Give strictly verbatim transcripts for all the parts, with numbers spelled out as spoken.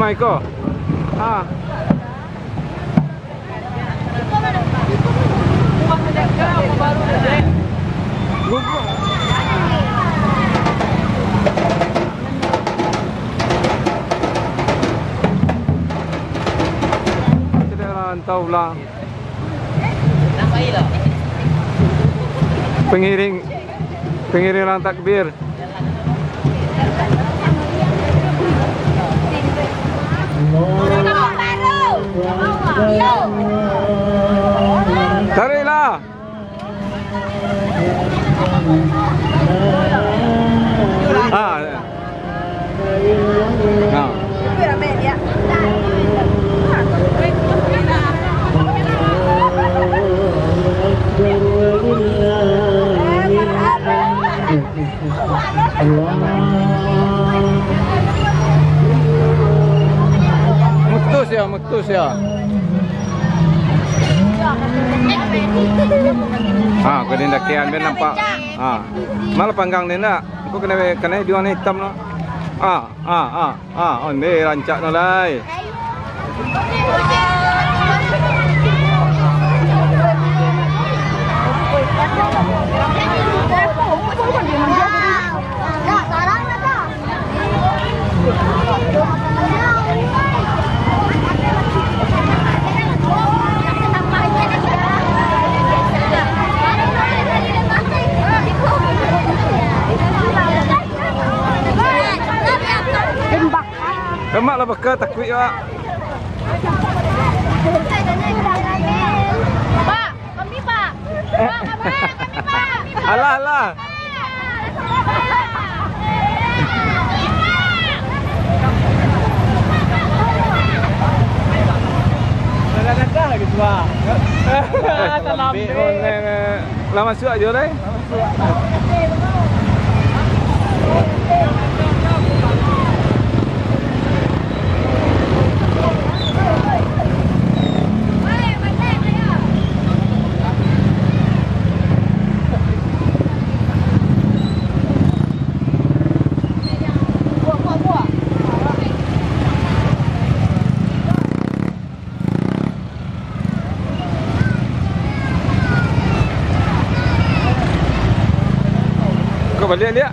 Iko. Ah. Tidak lah, entah ulang. Pengiring, pengiring urang takbir. Tariklah. Ah, ya. Nah. Mutus ya, mutus ya. Ah, kau ni dakian, ben nampak. Ah, malah panggang ni nak. Kau kena, kena iduang ni hitam lah. Ah, ah, ah, ah, onde rancak no lai. Tembak. Tembak lah baka, takuik awak. Pak, kami, Pak. Pak, kami, Pak. Alah, alah. Dadah-dadah gitu, Pak. Eh, terlambik. Lah masuak jo lai. Kau baliak, liak.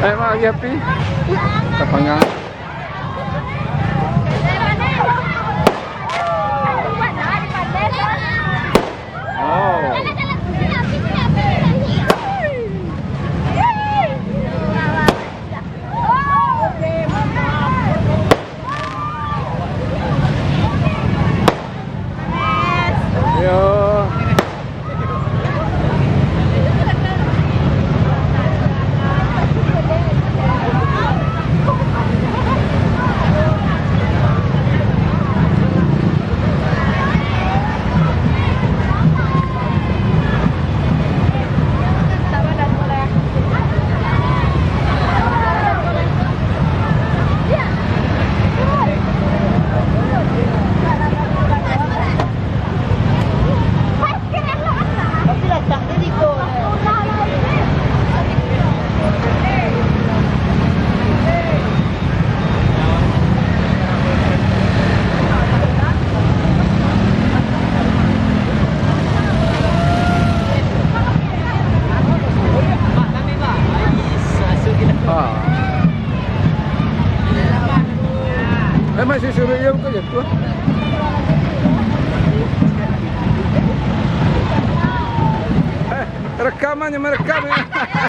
Eh, mak, lagi api. Tapanggang. Oh. Yo. Ah. Eh, masih suruh iya buka je tu. Eh, rekamannya merekam ya.